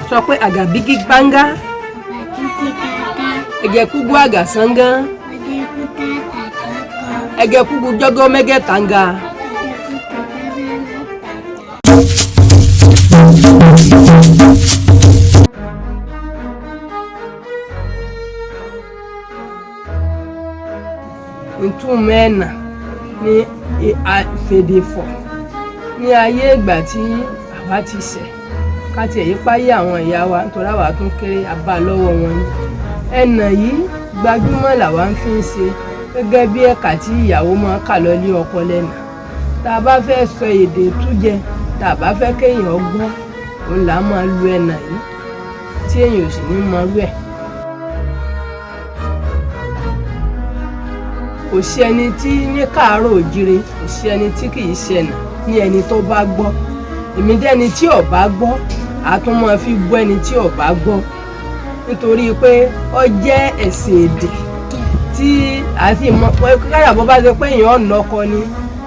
Sọ pé àgàbígí gbángá. Ẹgẹkúgbú àgàsángán. Ẹgẹkúgbú jọgọ mẹgẹ tàǹgà. Ìtumọ̀ ẹ̀nà ní fèdèfọ̀ ní ayé ìgbà tí àwa ti ṣẹ̀ ká tiẹ̀ yí páyé àwọn ìyá wa nítorí àwa tún kéré a bá lọ́wọ́ wọn ni. Ẹ̀nà yìí gbajúmọ̀ làwa ń fi ń ṣe gẹ́gẹ́ bí ẹ̀ka tí ìyàwó máa kà lọ ilé ọkọ lẹ́nà. Tá a bá fẹ́ sọ èdè tújẹ, tá a bá fẹ́ kéèyàn gbọ́, òun là máa lu ẹ̀nà yìí tí èèyàn ò sì ní mọrú ẹ̀. Kò sí ẹni tí ní káàárọ̀ òjíire, kò sí ẹni tí kì í ṣẹ̀nà ní ẹni tó bá gbọ́. Èmi dẹ́ni tí ò bá gbọ́, a tún máa fi bú ẹni tí ò bá gbọ́. Nítorí pé ó jẹ́ ẹ̀sìn èdè tí a sì mọ̀ pé káyà bó bá ṣe pé èèyàn ọ̀nà ọkọ ni.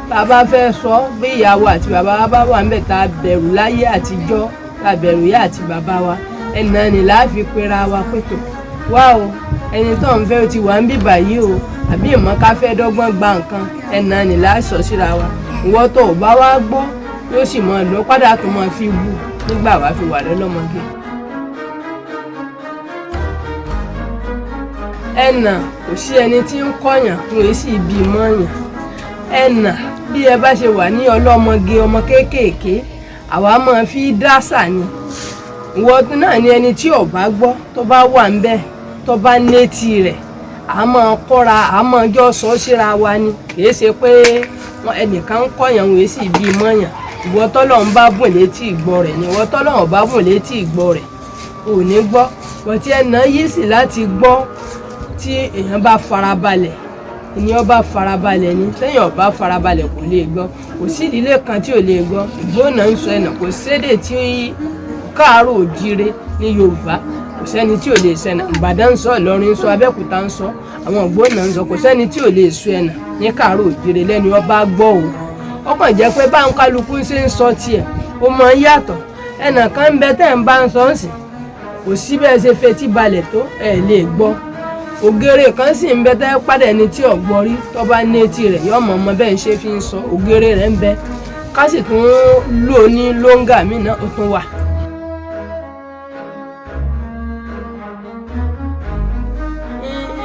Tá a bá fẹ́ sọ bí ìyàwó àti bàbá wa bá wà ńbẹ̀ tá a bẹ̀rù láyé àtijọ́, tá a bẹ̀rù ìyá àti bàbá wa, ẹ̀nà ni là á fi pera wa pé tò wá o, ẹni tó ń fẹ́ ó ti wà ń bíbà yìí o, àbí ìmọ̀ ká fẹ́ dọ́gbọ́n gba nǹkan, ẹ̀nà ni là á sọ síra wa. Ìwọ tó o bá wá gbọ́ yóò sì máa lọ padà tó máa fi wù nígbà wàá fi wà lọ́lọ́mọge. Ẹ̀nà kò sí ẹni tí ń kọ̀yàn fún èsì ibi mọ́yàn. Ẹ̀nà bí ẹ bá ṣe wà ní ọlọ́mọge ọmọ kéékèèké, àwa máa fi dásà ni. Ìwọ náà ni ẹni tí ò bá gbọ́ tó bá wà ńbẹ̀ tó bá nétí rẹ̀, a máa kọ́ra, a máa jọ sọ síra wa ni. Kì í ṣe pé ẹnìkan ń kọ̀yàn òun èsì ibi mọ́yàn. Ìwọ tọ́lọ́run bá bùn létí ìgbọ́ rẹ̀ ni, ìwọ tọ́lọ́run bá bùn létí ìgbọ́ rẹ̀ ò ní gbọ́. Bọ̀tí ẹ̀nà yìí sì láti gbọ́ tí èèyàn bá farabalẹ̀, ènìyàn bá farabalẹ̀ ni. Téèyàn ò bá farabalẹ̀ kò lè gbọ́. Kò sí ìdílé kan tí ò lè gbọ́. Ìgbóná ń sọ ẹ̀nà, kò sédè tí káàárọ̀ òjíire ní Yorùbá, kò sẹ́ni tí ò lè sẹ́nà. Ìbàdàn ń sọ, Ìlọrin ń sọ, Abẹ́òkúta ń sọ, àwọn ìgbóná ń sọ, kò sẹ́ni tí ò lè sọ ẹ̀nà ní káàárọ̀ òjíire lẹ́ni ó bá gbọ́ o. Ó kàn jẹ́ pé báwọn kálukú ṣe ń sọ tiẹ̀ ó máa ń yàtọ̀. Ẹ̀nà kan ń bẹ tẹ́ ń bá ń sọ ń sìn, kò sí bẹ́ẹ̀ ṣe fetí balẹ̀ tó ẹ̀ lè gbọ́. Ògèrè kan sì ń bẹ tẹ́ padà ẹni tí ò gbọ́ rí tó bá ní etí rẹ̀ yóò mọ̀ ọmọ bẹ́ẹ̀ ń ṣe fi ń sọ ògèrè rẹ̀ ń bẹ. Ká sì tún lò ní lóńgà mí náà ó tún wà.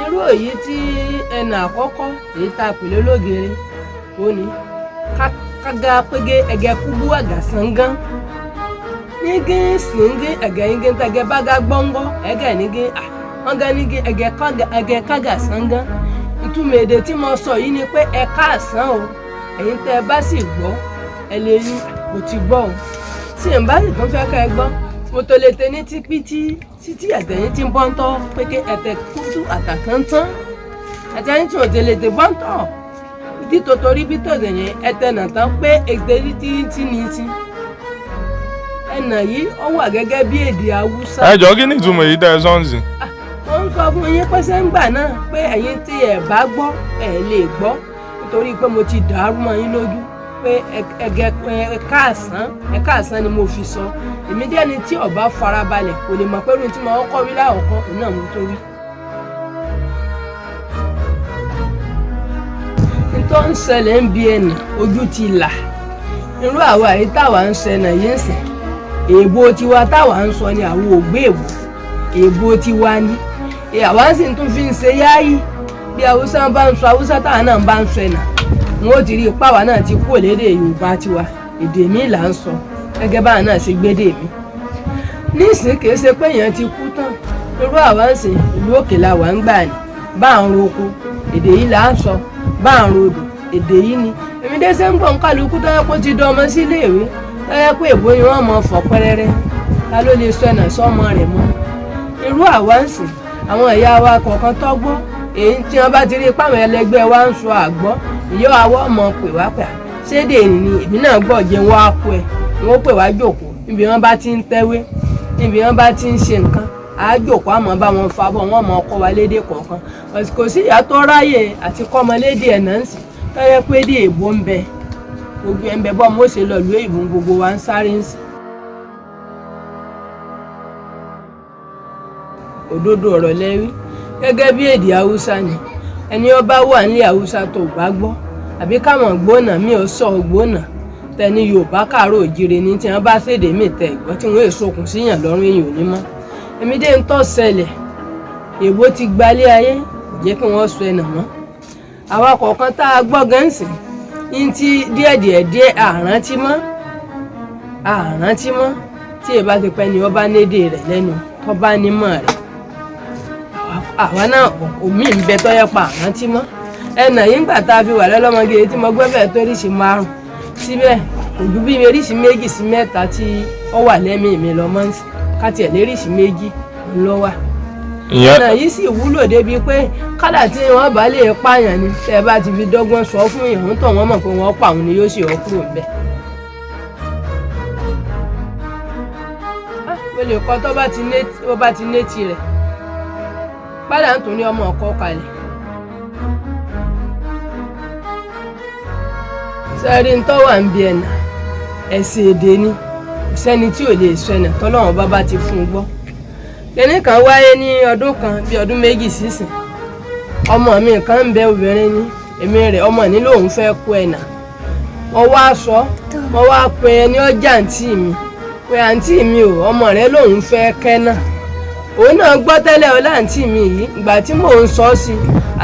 Irú èyí tí ẹnà àkọ́kọ́ èyí tá a pè lólógere ó ní kága pége ẹgẹ kúgbú àgàsángán nígí sìngí ẹgẹ yíngí tẹgẹ bága gbọ́ngbọ́ ẹgẹ nígí à wọ́n gán nígí ẹgẹ kága sángán. Ìtumọ̀ èdè tí mo sọ yìí ni pé ẹ káàsán o, ẹ̀yin tẹ́ ẹ bá sì gbọ́ ẹ lè ní mo ti gbọ́ o. Tí ẹ̀ ń bá sì tún fẹ́ ká ẹ gbọ́, mo tó lè tẹ ní típítí títí ẹ̀tẹ̀yìn tí ń bọ́ ń tọ́ pé kí ẹ̀tẹ̀ kútú àtàkántán ẹ̀tẹ̀yìn tí ò tẹ lè tẹ bọ́ ń tọ́ ìdí tòtòrí bí tòdè yẹn ẹ̀tẹ̀ nà tán pé èdè tí tí ní ti. Ẹ̀nà yìí ó wà gẹ́gẹ́ bí èdè Haúsá. Ẹ jọ̀ọ́, kí ni ìtumọ̀ èyí tẹ́ ẹ sọ ń sìn? Wọ́n ń sọ fún yín pé sẹ́ńgbà náà pé ẹ̀yin tí ẹ̀ bá gbọ́ ẹ̀ lè gbọ́, nítorí pé mo ti dàrú mọ́ yín lójú pé ẹgẹ ẹ káàsán ni mo fi sọ. Èmi jẹ́ ẹni tí ó bá farabalẹ̀ kò lè mọ̀ pé irun tí mo kọ́ wí láwọ̀kọ́ òun náà mo tó wí. Tó ń ṣẹlẹ̀ ń bi ẹ̀nà ojú ti là. Irú àwa yìí táwa ń ṣẹnà yìí ń sìn, èèbò tiwa táwa ń sọ ni àwọn ò gbé èèbò, èèbò tiwa ni àwa sì tún fi ń ṣe yááyí. Bí Haúsá bá ń sọ Haúsá táwa náà bá ń sọ ẹ̀nà, wọn ó ti rí ipá wa náà ti kúrò lédè Yorùbá tiwa, èdè mi là ń sọ gẹ́gẹ́ báwa náà ṣe gbédè mi. Nísìnyí kìí ṣe pé èèyàn ti kú tán. Irú àwa ń sìn ìlú òkè la wà ń gbà ní bá ń roko èdè yìí là ń sọ, bá ń rodò èdè yìí ni. Èmi dé sẹ́ńgbọ̀n kálukú tó yẹ kó ti dán ọmọ sílé ìwé tó yẹ pé èbó ni wọ́n mọ̀ fọ̀ pẹ́rẹ́rẹ́, ta ló lè sọ ẹ̀nà sọ́mọ rẹ̀ mọ́? Irú àwa ń sìn àwọn ìyá wa kọ̀ọ̀kan tọ́gbọ́ èyí tí wọ́n bá ti rí páwọn ẹlẹgbẹ́ wa ń sọ àgbọ́, ìyá àwọ̀ ọmọ pè wá pè á ṣédè ni èmi náà gbọ́ jẹ́ wọ́n á kú ẹ̀ wọ́n pè wá jòkó níbi wọ́n bá ti ń tẹ́wé, níbi wọ́n bá ti ń ṣe nǹkan, á jòkó àmọ́ bá wọn fa bọ́ wọ́n mọ̀ ọkọ wa lédè kọ̀ọ̀kan. Kò sí ìyá tó ráyè àti kọ́mọ lédè ẹ̀ náà ń sìn tó yẹ pé dé èbó ń bẹ gbogbo ẹ̀ ń bẹ bọ́ mo ṣe lọ ìlú èbó gbogbo wa ń sáré ń sìn. Òdodo ọ̀rọ̀ lẹ́rí. Gẹ́gẹ́ bí èdè Haúsá ni, ẹni ó bá wà nílẹ̀ Haúsá tó bá gbọ́, àbí káwọn gbóná mi ò sọ gbóná tẹni Yorùbá káàárọ̀ òjìrè ní tí wọ́n bá ṣèdè mí tẹ ìgbọ́ tí wọ́n èso okùn síyàn lọ́rùn èèyàn ò ní mọ́. Èmi dé ń tọ́ ṣẹlẹ̀, èèbó ti gbalé ayé, kò jẹ́ kí wọ́n sọ ẹnà mọ́. Àwa kọ̀ọ̀kan tá a gbọ́ gẹ́ǹsì ní ti díẹ̀díẹ̀ díẹ̀ àrántí mọ́, àrántí mọ́. Tí èèbá ti pẹ́ ni ọba nédè rẹ̀ lẹ́nu tó bá nímọ̀ rẹ̀, àwa náà omi ń bẹ tọ́yẹ pa àrántí mọ́. Ẹnà yìí ńgbà tá a fi wà lọ́lọ́mọge tí mo gbọ́ fẹ́ẹ́ tó oríṣi 5 síbẹ̀, kò ju bí oríṣi 2 sí 3 tí ó wà lẹ́mìí mi lọ mọ́ ń sìn, ká tiẹ̀ léríṣi 2 ń lọ wà. Ẹnà yìí sì wúlò débi pé kádà tí wọ́n bá lè pààyàn ni, tẹ́ ẹ bá ti fi dọ́gbọ́n sọ fún èèyàn tó wọ́n mọ̀ pé wọ́n pa òun ni yóò sì ọ́ kúrò ńbẹ̀. Mo lè kọ́ tó bá ti nétí rẹ̀ padà ń tún ní ọmọ ọkọ kalẹ̀. Sẹ́rí ń tọ́wà ń bi ẹ̀nà ẹ̀sìn èdè ni, kò sẹ́ni tí ò lè sọ ẹ̀nà tọ́lọ́run bá bá ti fún un gbọ́. Kínní kan wáyé ní ọdún kan bí ọdún 2 sísìn, ọmọ mi kan ń bẹ obìnrin ni, èmi rẹ̀ ọmọ ní lòun fẹ́ kó ẹ̀nà. Mo wá sọ, mo wá pe ẹni ọjà àǹtí mi pé àǹtí mi ò, ọmọ rẹ̀ lòun fẹ́ kẹ́ náà. Òun náà gbọ́ tẹ́lẹ̀ ọlá àǹtí mi yìí, ìgbà tí mò ń sọ sí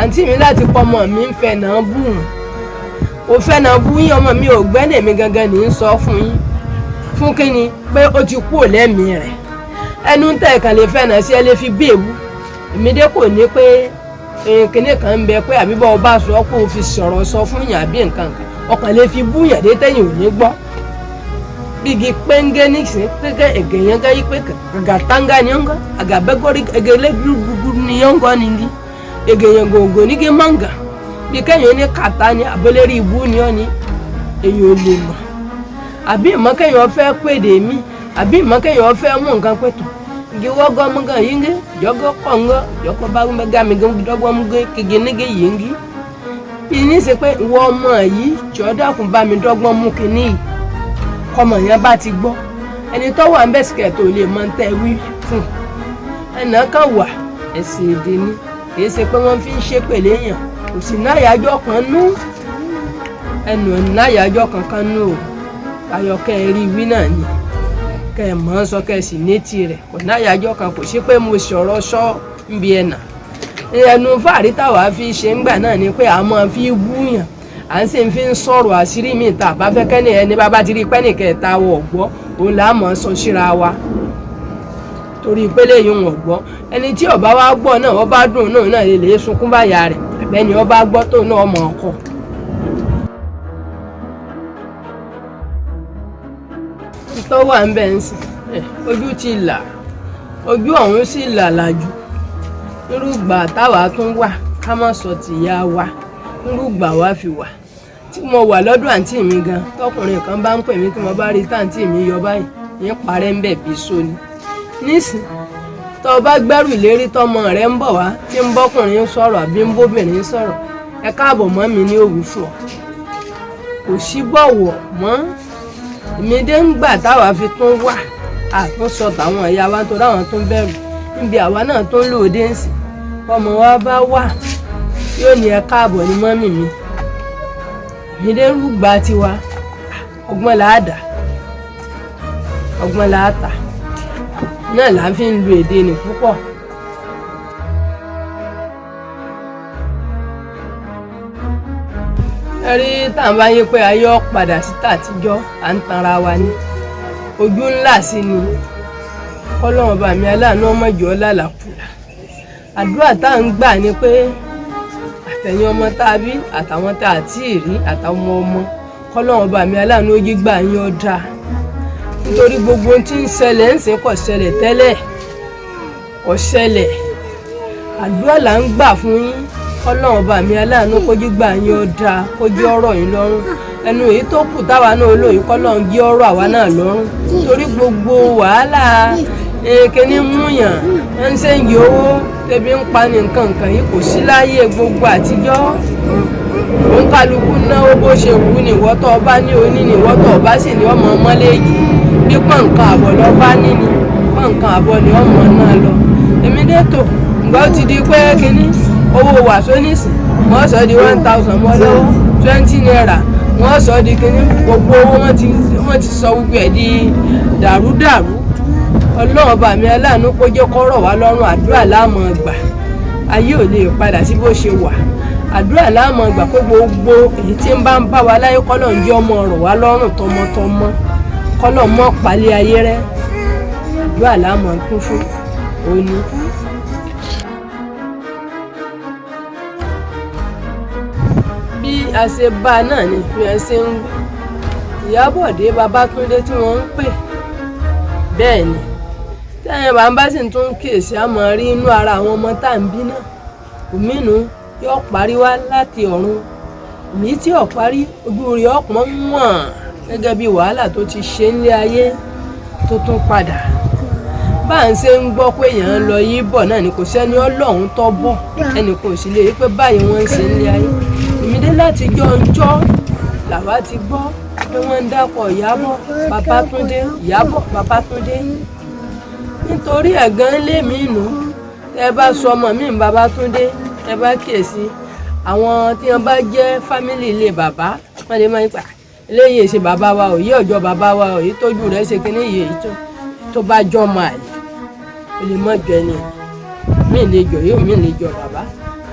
àǹtí mi láti pọ ọmọ mi ń fẹ́ náà bù wọ́n. Kò fẹ́ náà bú yín, ọmọ mi ò gbẹ́nẹ̀ mi gangan ní í sọ fún yín. Fún kínni pé ó ti kú lẹ́mìí rẹ̀. Ẹnu ń tẹ̀ kàn lè fẹ́ náà sí ẹ lè fi bí èbú. Èmi dé kò ní pé kinní kan ń bẹ pé àbí bọ́ ọba sọ kó o fi sọ̀rọ̀ sọ fún yàn àbí nǹkan kan. Ọkàn lè fi bú yàn dé tẹ́yìn ò ní gbọ́. Bígi péńgé nísìn péńgé ègèyànga yí pé gàtánga ni ọ̀ngá àgàbẹ́gọ́rí egele gbúgbúrú ni ọ̀ngọ́ nìyí ègèyàngògò nígi mọ̀ngà bí kẹ́yìn ní kàtá ni àbólẹ́rì ibú ni ọ́ ni èyí ò lè mọ̀. Àbí ìmọ̀ kẹ́yìn ọ̀fẹ́ pèdè mí, àbí ìmọ̀ kẹ́yìn ọ̀fẹ́ mú nǹkan pẹ̀tọ̀ igi wọ́gọ́ mú gan yìí ń gé jọ́gọ́ kọ̀ ń gọ́ jọ́kọ́ bá gá mi gan dọ́gbọ́n mú gé kege nígé yìí ń gé. Bí ní ṣe pé ìwọ ọmọ yìí jọ̀ọ́ dákun bá mi dọ́gbọ́n mú kinní yìí, kọmọ yẹn bá ti gbọ́ ẹni tó wà ń bẹ̀ sìkẹ̀ tó lè mọ tẹ́ wí fún. Ẹnà kan wà ẹ̀sìn èdè ni, kì í ṣe pé wọ́n fi ń ṣépè léèyàn, kò sì náyàjọ́ kan nú, ẹnu náyàjọ́ kankan nú o. Ayọ̀kẹ́ rí wí náà ni kẹ́ ẹ̀ mọ̀ ọ́n sọ kẹ́ ẹ̀ sì nétí rẹ̀, kò náyàjọ́ kan, kò sí pé mo sọ̀rọ̀ sọ ń bi ẹ̀nà. Ẹnu fàárí táwa fi ṣe ń gbà náà ni pé a máa fi wúyàn, à ń sì fi ń sọ̀rọ̀ àṣírí mi ta bá fẹ́ kẹ́ni ẹni bá bá ti rí pẹ́ẹ́nì kẹta wọ̀ gbọ́, òun là á mọ̀ ọ́n sọ síra wa. Torí pélé yìí wọ́n gbọ́, ẹni tí ó bá wá gbọ́ náà ó bá dùn náà náà lè sunkún báyà rẹ̀, àbẹ́ni ó bá gbọ́ tó náà mọ̀ ọkọ. Tó wà ń bẹ̀ ń sìn, ojú ti là, ojú ọ̀hún sì là làjù. Irúgbà táwa tún wà ká má sọ tìyá wa, irúgbà wa fi wà. Tí mo wà lọ́dọ̀ àǹtí mi gan, tọkùnrin kan bá ń pè mí tí mo bá rí táǹtí mi yọ báyìí, ní parẹ́ ń bẹ̀ bí sóni. Nísìn, tó o bá gbẹ́rù lérí tọmọ rẹ ń bọ̀ wá, tí ń bọ́kùnrin sọ̀rọ̀ àbí ń bóbìnrin sọ̀rọ̀, ẹ káàbọ̀ mọ́ mi ní òwú fún ọ. Kò sí bọ̀wọ̀ mọ́. Èmi dé ń gbà táwa fi tún wà, àtúnṣọ tàwọn ìyá wa torí àwọn tó ń bẹ̀rù. Níbi àwa náà tó ń lò dé ń sìn, ọmọ wa bá wà, yóò ní ẹ káàbọ̀ ní mọ́mì mi. Èmi dé rúgbà tiwa, ọgbọ́n là á dà, ọgbọ́n là á tà. Náà là ń fi ń lu èdè nì púpọ̀. Ẹ rí tá à ń bá yí pé ayé ó padà sí tàtijọ́, à ń tanra wa ni. Ojú ńlá sí ni. Kọ́lọ́run bá mi aláàánú ọmọ ìjọ lálàkúlà. Àdúrà tá à ń gbà ni pé àtẹ̀yìn ọmọ tá a bí, àtàwọn tá a tí ì rí, àtàwọn ọmọ, kọ́lọ́run bá mi aláàánú ó jí gbà yín ó dáa. Nítorí gbogbo ohun tí ń ṣẹlẹ̀ ń sìn kò ṣẹlẹ̀ tẹ́lẹ̀, kò ṣẹlẹ̀. Àdúrà là ń gbà fún yín. Kọ́lọ́run bá mi aláàánú kó jí gbà yín ó dáa, kó jí ọ̀rọ̀ yín lọ́rùn. Ẹnu èyí tó kù táwa náà lò yìí, kọ́lọ́run jí ọ̀rọ̀ àwa náà lọ́rùn. Torí gbogbo wàhálà kíní múyàn, ń ṣèǹgì owó, tẹbi ń pa ní nǹkan nǹkan yìí kò sí láyé gbogbo àtijọ́. Òǹkàlùkù náwó bó ṣe wù ní ìwọ tó bá ní oní ní ìwọ tó bá sì ní ọmọ mọ́lẹ́jì. Bí pọ̀nkan àbọ̀ lọ bá ní ni, pọ̀nkan àbọ̀ ni ọmọ náà lọ. Èmi dé Èmi dé tò ǹgbà ó ti di pé kínní owó wàsó nísìn wọ́n sọ di 1000 mọ́ lọ́wọ́, 20 naira wọ́n sọ di kínní. Gbogbo owó wọ́n ti sọ gbogbo ẹ̀ di dàrúdàrú. Ọlọ́run ọba mi aláàánú kó jẹ́ kó rọ̀ wá lọ́rùn. Àdúrà láàmú gbà, ayé ò lè padà sí bó ṣe wà. Àdúrà láàmú gbà pé gbogbo èyí tí ń bá ń bá wa láyé, kọ́lọ̀ ń jẹ́ ọmọ rọ̀ wá lọ́rùn tọmọtọmọ, kọ́lọ̀ mọ́ palẹ̀ ayé rẹ́. Àdúrà láàmú kún fún òní. Bí a ṣe bá a náà ni bí a ṣe ń wí. Ìyábọ̀dé Babátúndé tí wọ́n ń pè bẹ́ẹ̀ ni tẹ́yìn bàbá sì tún ń kíyèsí, àmọ́ rí inú ara àwọn ọmọ tá à ń bí náà. Òmínú yóò parí wá láti ọ̀run, èmi tí ò parí ojú rẹ̀ ọ̀pọ̀n wọ̀n gẹ́gẹ́ bí wàhálà tó ti ṣe nílé ayé tó tún padà. Bá à ń ṣe ń gbọ́ pé èèyàn ń lọ yí bọ̀ náà ni kò sẹ́ni ọlọ́run tó bọ̀, ẹnì kan ò sì lè rí pé báyìí wọ́n ń ṣe nílé ayé. Èmi dé láti jọ ọjọ́ làwa ti gbọ́ pé wọ́n ń dákọ̀ Ìyábọ̀ Babátúndé, Ìyábọ̀ Babátúndé. Nítorí ẹ̀gán lé mi nù, tẹ́ bá sọ ọmọ mi ní Babátúndé, tẹ́ bá kíyèsí àwọn tí wọ́n bá jẹ́ fámìlì ilé bàbá, wọ́n lè máa ń pa eléyìí ṣe bàbá wa ò yí ọjọ́ bàbá wa ò yí tójú rẹ̀ ṣe kíní yìí, èyí tó bá jọ ọmọ àlè ó lè mọ̀ jọ ẹni mí lè jọ yóò mí lè jọ bàbá.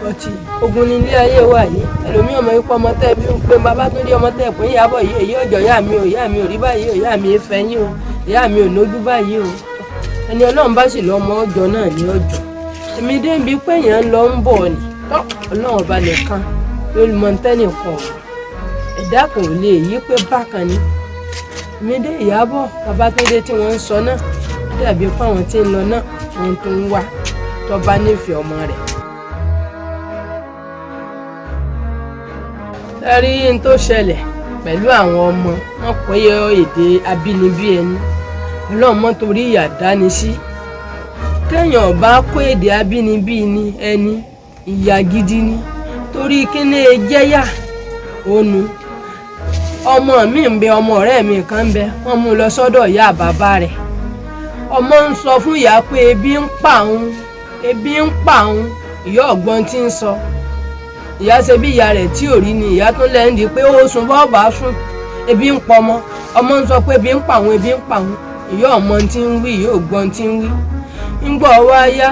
Ọtí ogun ní ilé ayé wa yìí. Ẹlòmíì ọmọ ikú ọmọ tẹ́ bí ń pé Babátúndé, ọmọ tẹ́ pé Ìyábọ̀ yìí, èyí ọjọ́ ìyá mi ò, ìyá mi ò rí báyìí ò, ìyá mi fẹ́ yín o, ìyá mi ò nójú báyìí o. Ẹni ọlọ́run bá sì lọ́mọ ọjọ́ náà ní ọjọ́. Èmi dé ibi pé èèyàn ń lọ ń bọ̀ ni ọlọ́run ọba nìkan ló mọ tẹ́nìkan ọ̀hún, ẹ̀dá kò lè yí pé bákan ni. Èmi dé Ìyábọ̀ Babátúndé tí wọ́n ń sọ náà dàbí pé àwọn tí ń lọ náà wọ́n tó ń wá tó bá nífẹ̀ẹ́ ọmọ rẹ̀. Ẹ rí n tó ṣẹlẹ̀ pẹ̀lú àwọn ọmọ wọn kò yẹ èdè abínibí ẹni, ọlọ́run mọ́ torí ìyà dání sí. Téèyàn bá kó èdè abínibí ni ẹni ìyà gidi ni, torí kíní jẹ́yà ònu. Ọmọ mi ń bẹ, ọmọ ọ̀rẹ́ mi kan ń bẹ, wọ́n mú un lọ sọ́dọ̀ ìyá bàbá rẹ̀. Ọmọ ń sọ fún ìyá pé ebi ń pa òun, ebi ń pa òun. Ìyá ọ̀gbọ́n tí ń sọ, ìyá ṣe bí ìyá rẹ̀ tí ò rí ni. Ìyá tún lẹ́yìn di pé ó sùn bọ́ọ̀bà sùn, ebi ń pa ọmọ. Ọmọ ń sọ pé ebi ń pa òun, ebi ń pa òun. Ìyá ọmọ tí ń wí, ìyá ògbọ́n tí ń wí. Ń gbọ́ wá yá,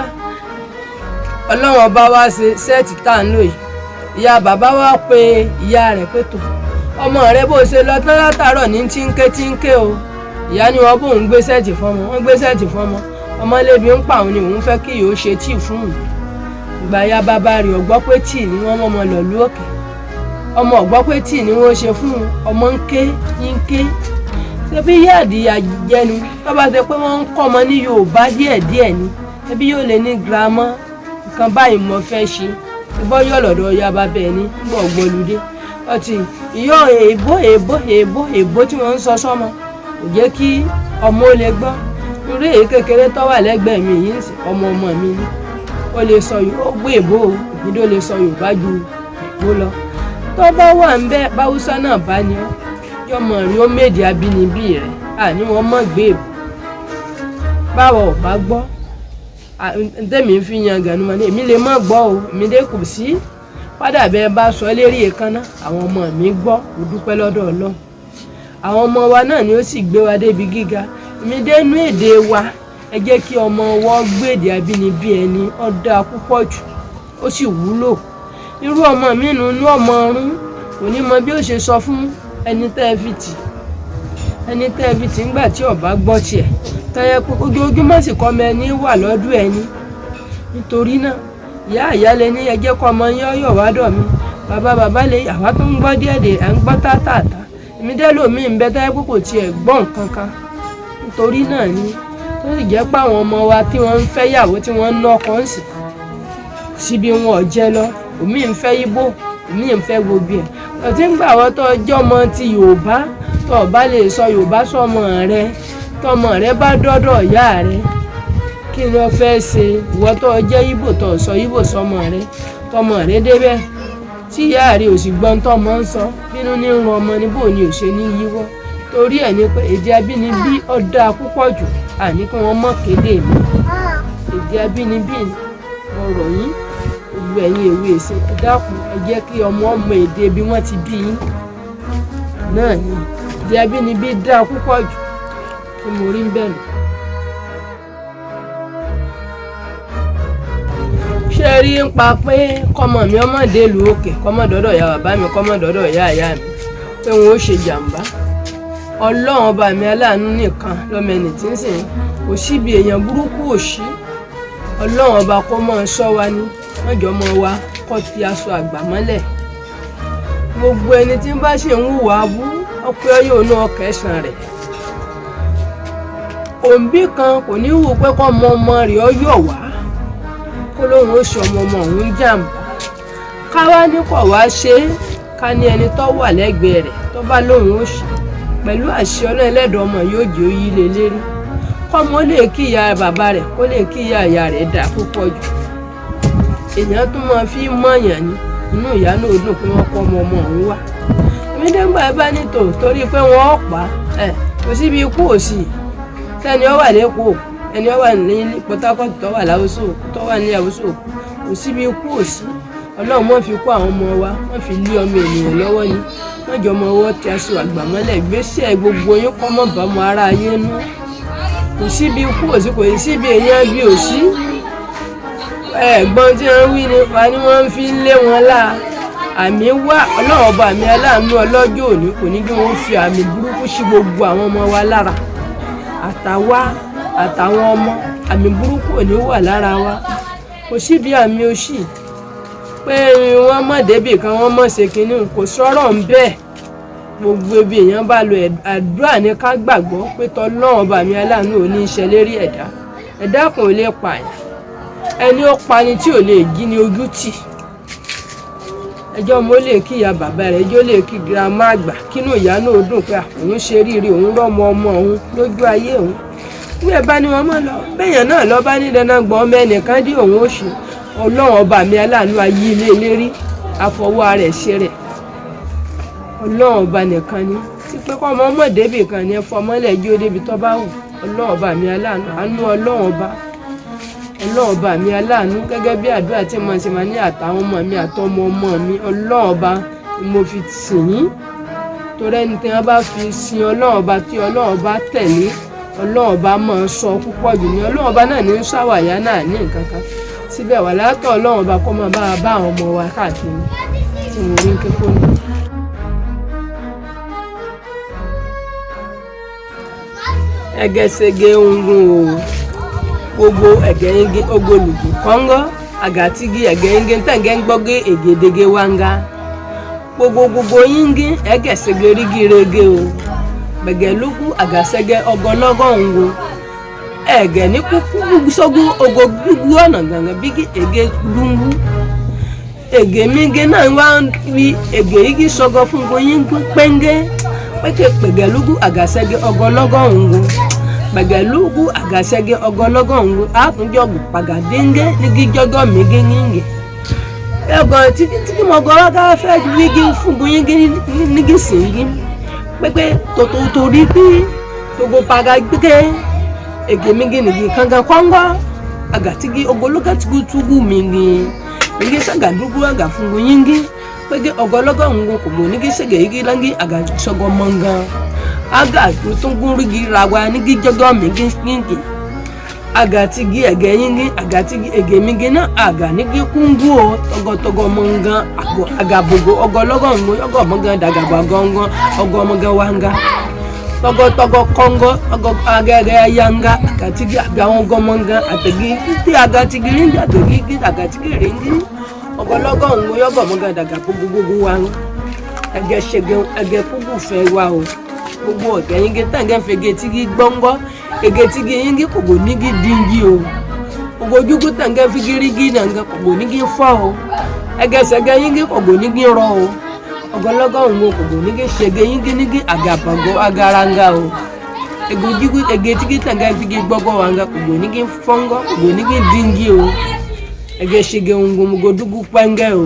ọlọ́run ọba wa ṣe sẹ́ẹ̀tì tá à ń lò yìí. Ìyá bàbá wa pe ìyá rẹ̀ pé tó ọmọ rẹ̀ bó ṣe lọ tán látàárọ̀ ní tí ń ké tí ń ké o. Ìyá ni wọ́n bóun gbé sẹ́ẹ̀tì fọ́mọ, wọ́n gbé sẹ́ẹ̀tì fọ́mọ. Ọmọ lébi ń pa òun ni òun fẹ́ kí yóò ṣe tíì fún òun. Ìgbà ya bàbá rẹ̀ ọ̀gbọ́ pé tíì ni wọ́n mọ́mọ lọ lú òkè. Ọmọ ọ̀gbọ́ pé tíì ni wọ́n ṣe fún un. Ọmọ ń ké ń ké. Ṣé bí yáàdì àjẹnu tó bá ṣe pé wọ́n ń kọ́ ọmọ ní Yorùbá díẹ̀díẹ̀ ni, ẹbí yóò lè ní girama nǹkan báyìí mo fẹ́ ṣe. Ìbọn yọ̀ lọ́dọ̀ ya bàbá ẹni ń bọ̀ gbọ́ludé. Ọtí ìyọ́ èèbó èèbó èèbó èèbó tí wọ́n ń sọ sọ́mọ kò jẹ́ kí ọmọ ó lè gbọ́. Irú èyí kékeré tó wà lẹ́gbẹ̀ẹ́ mi yìí ń sìn, ọmọ ọmọ mi ni. Ó lè sọ ó gbé èèbó o, ìdó lè sọ Yorùbá ju èèbó lọ. Tó bá wà ń bẹ́ báwúsá náà bá ní ọ́, yọmọ rí ó méde abínibí rẹ̀, àní wọ́n mọ̀ gbé èèbó. Báwo ò bá gbọ́, tẹ́mi fi yan gànú mọ́ ni èmi lè má gbọ́ o, èmi dé kò sí. Padà bẹ́ẹ̀ bá sọ lérí èékánná, àwọn ọmọ mi gbọ́, mo dúpẹ́ lọ́dọ̀ Ọlọ́run. Àwọn ọmọ wa náà ni ó sì gbé wa débi gíga. Èmi dé inú èdè wa, ẹ jẹ́ kí ọmọ wa gbé èdè abínibí ẹni, ó dáa púpọ̀ jù, ó sì wúlò. Irú ọmọ mi nù inú ọmọ ọ̀run, kò ní mọ bí ó ṣe sọ fún ẹni tẹ́ ẹ fi tì. Ẹni tẹ́ ẹ fi tì ńgbà tí ó bá gbọ́ tiẹ̀. Tẹ́yẹ pé ojoojúmọ́ sì kọ́ ọmọ ẹni wà lọ́dún ẹni. Nítorí náà, ìyá ìyá lè ní ẹ jẹ́ kó ọmọ yín yọ̀ wá dọ̀ mi. Bàbá bàbá lè àwa tó ń gbọ́ díẹ̀ dè, à ń gbọ́ tátàtà. Èmi dé lòmíì ń bẹ tẹ́yẹ pé kò tiẹ̀ gbọ́ nǹkan kan. Nítorí náà ni tó sì jẹ́ pé àwọn ọmọ wa tí wọ́n ń fẹ́ ìyàwó tí wọ́n ń ná ọkọ ń sì síbi wọn ò jẹ lọ. Òmíì ń fẹ́ Íbò, òmíì ń fẹ́ gbogbo ẹ̀. Ọtí ń gbà wọ́n tó jẹ́ ọmọ ti Yorùbá, tó o bá lè sọ Yorùbá sọmọ rẹ, tọmọ rẹ bá dọ́dọ̀ ìyá rẹ, kí ni o fẹ́ ṣe? Ìwọ tó jẹ́ Íbò tó sọ Íbò sọmọ rẹ, tọmọ rẹ débẹ̀ tí ìyá rẹ ò sì gbọ́n tọmọ ń sọ, bínú ní ń ran ọmọ ní bò ní ò ṣe ní yíwọ́. Torí ẹ̀ ni pé èdè abínibí ó dáa púpọ̀ jù, àní kí wọ́n mọ̀ kéde mi. Èdè abínibí ni. Mo rọ̀ yín, gbogbo ẹ̀yin èwe ìsìn, ẹ dákun, ẹ jẹ́ kí ọmọ ọmọ èdè bí wọ́n ti bí yín náà ni. Èdè abínibí dáa púpọ̀ jù tí mo rí ń bẹ̀ nù. Ṣé rí ń pa pé kọ́mọ mi ọmọ délùú òkè, kọ́mọ dọ́dọ̀ ìyá bàbá mi, kọ́mọ dọ́dọ̀ ìyá ìyá mi, pé wọn ó ṣe jàǹbá? Ọlọ́run ọba mi aláàánú nìkan lọ́mọ ẹni tí ń sìn. Kò síbi èèyàn burúkú ò sí. Ọlọ́run ọba kó mọ́ ọ sọ wa ní mọ́jọ́ mọ́ wa kọ́ ti aṣọ àgbà mọ́lẹ̀. Gbogbo ẹni tí ń bá ṣe ń hùwà abú, ọpẹ́ yóò ná ọkẹ́sàn rẹ̀. Òǹbí kan kò ní wù pé kọ́ ọmọ ọmọ rẹ̀ ọ yọ̀ wá, kó lóun ó ṣe ọmọ ọmọ òun jàǹbá. Ká wá ní kọ̀ wá ṣe é, ká ní ẹni tó wà lẹ́gbẹ̀ẹ́ rẹ̀ tó bá lóun ó ṣe, pẹ̀lú àṣẹ Ọlọ́run ẹlẹ́dàá ọmọ yóò jẹ́ ó yí lé lérí. Kọ́mọ lè kí ìyá bàbá rẹ̀, kó lè kí ìyá ìyá rẹ̀ dà púpọ̀ jù. Èèyàn tún máa fi mọ̀yàn ni inú ìyá náà dùn pé wọ́n kọ́ ọmọ ọmọ òun wá. Èmi dẹ́gbà bá ní tò torí pé wọ́n pa ẹ̀ kò síbi ikú ò sí. Sẹ́ni ó wà lẹ́kọ̀ọ́, ẹni ó wà ní Port Harcourt, tó wà láwùsọ, tó wà ní àwùsọ, kò síbi ikú ò sí. Ọlọ́run mọ́ fi kó àwọn ọmọ wa, wọ́n fi lé ọmọ ènìyàn lọ́wọ́ ni. Wọ́n jọ ọmọ ọwọ́ tí aṣọ àgbà mọ́lẹ̀ gbéṣẹ́ gbogbo yín kọ́ mọ́ bá ọmọ ara ayé nú. Kò síbi ikú ò sí, kò síbi èèyàn bí ò sí. Ẹ̀gbọ́n tí wọ́n wí nípa ni wọ́n fi ń lé wọn láa. Àmì wá Ọlọ́run ọba mi aláàánú ọlọ́jọ́ òní kò ní kí wọ́n fi àmì burúkú sí gbogbo àwọn ọmọ wa lára. Àtàwa àtàwọn ọmọ, àmì burúkú ò ní wà lára wa. Kò síbi àmì òṣì pé wọ́n mọ̀ débì kan, wọ́n mọ̀ ṣe kínní, kò sọ̀rọ̀ ń bẹ́ẹ̀. Gbogbo ibi èèyàn bá lọ, àdúrà ní ká gbàgbọ́ pé tọ́lọ́run ọba mi aláàánú ò ní í ṣe lérí ẹ̀dá. Ẹ̀dá kan ò lè pààyàn. Ẹni ó pani tí ò lè jí ní ojú tì. Ẹjọ́ mo lè kí ìyá bàbá rẹ̀, ẹjọ́ lè kí girama àgbà, kínú ìyá náà dùn pé òun ṣe ríire, òun rọ́mọ ọmọ òun lójú ayé òun. Bí ẹ bá ní wọn mọ̀ lọ, bẹ́yàn náà lọ bá ní dandan gbọ́n ọmọ ẹnìkan dí òun ó ṣe. Ọlọ́run ọba mi aláàánú ayé ilé lérí, àfọwọ́ rẹ̀ ṣe rẹ̀. Ọlọ́run ọba nìkan ni. Tí pé kọ́ ọmọ ọmọ débì kan ni ẹ fọmọ́lẹ̀ jí ó débi tó bá wù. Ọlọ́run ọba mi aláàánú, àánú Ọlọ́run ọba. Ọlọ́run ọba mi aláàánú gẹ́gẹ́ bí àdúrà tí mo ṣe máa ní àtàwọn ọmọ mi àtọmọ ọmọ mi. Ọlọ́run ọba ni mo fi sìn yín. Torí ẹni tí wọ́n bá fi sin Ọlọ́run ọba tí Ọlọ́run ọba tẹ̀lé, Ọlọ́run ọba máa ń sọ púpọ̀ jù ní. Ọlọ́run ọba náà ní ń ṣàwàyà náà ní nǹkan kan. Síbẹ̀ wà látọ̀ Ọlọ́run ọba kó máa bá wa bá àwọn ọmọ wa káàkiri tí mo rí ń ké kó ní. Ẹgẹsẹgẹ ń gun o, gbogbo ẹgẹyinge ogolugu kọ́ngọ́ àgàtìgì ẹgẹyinge ntẹ̀ngẹ́ ń gbọ́gé ègèdègé wanga. Gbogbo gbogbo yingi ẹgẹsẹgẹ rígirege o, gbẹgẹlúkú àgàsẹgẹ ọgọlọ́gọ́ ń wo. Ẹgẹ ní kúkú sógú ogo gbúgbú ọ̀nà gàngàn bígí ègé dúnwú. Ègè mígé náà wá ń rí ègè igi sọgọ fún goyín pẹ́ngẹ́ pẹ́kẹ́ pẹ̀gẹ́lúgú àgàsẹ́gẹ́ ọgọlọ́gọ́ ń wo. Pẹ̀gẹ́lúgú àgàsẹ́gẹ́ ọgọlọ́gọ́ ń wo. Àtúnjọgù pàgàdéńgẹ́ nígi jọgọ́ mígé yíngẹ̀. Ẹgàn títí tí mo gọ́ wá ká fẹ́ wígí fún goyín nígi sìngí pẹ́pẹ́ tòtò torí pé togo paga gbígbé ègè mígé nìgí kankan kọ́ngọ́ àgàtìgí ogológàtìgú túgú mígí nígi sàgàdúgú àgàfúngu yíngí pẹ́gẹ́ ọgọlọ́gọ́ ń wo kògbò nígi sẹ́gẹ̀ yígí lángí àgàsọ́gọ́ mọ́ngàn àgà tóngúnrígi rawa nígi jọ́gọ́ mígí yíngí àgàtìgí ẹ̀gẹ́ yíngí àgàtìgí ègè mígí náà àgà nígi kúngú o tọgọtọgọ mọ́ngàn àgàbògò ọgọlọ́gọ́ ń wo ọgọ mọ́ngàn dàgàbà gọ́ngọ́ ọgọ mọ́ngàn wáńgá tọgọtọgọ kọngọ ọgọ agẹgẹ yanga àgàtìgí àgàwọn gọmọngàn àtẹgí tí àgàtìgí ríngì àtẹgí àgàtìgí ríngì ọgọlọgọ ń wo yọgọ mọgàn dàgà gbogbogbò wa ń ẹgẹ ṣẹgẹ ẹgẹ kúkú fẹ wa o. Gbogbo ọ̀gẹ̀ yín tàǹgẹ̀ fẹ̀gẹ̀ tígi gbọ́ngọ́ ẹgẹ tígi yín kògò nígi díngì o. Ògòjúgú tàǹgẹ̀ figirigi nàǹgẹ̀ kògò nígi fọ́ o. Ẹgẹ ṣẹgẹ yín kògò nígi rọ o. Ọgọlọgọ ń wo kògò nígi ṣẹgẹ yín nígi àgàbàgọ agaranga o. Egojigu ẹgẹ tígi tàǹgẹ̀ figi gbọ́gọ́ wàǹgà kògò nígi fọ́ngọ́ kògò nígi díngì o. Ẹgẹ ṣẹgẹ ń gbòmùgòdúgú pẹ́ngẹ́ o.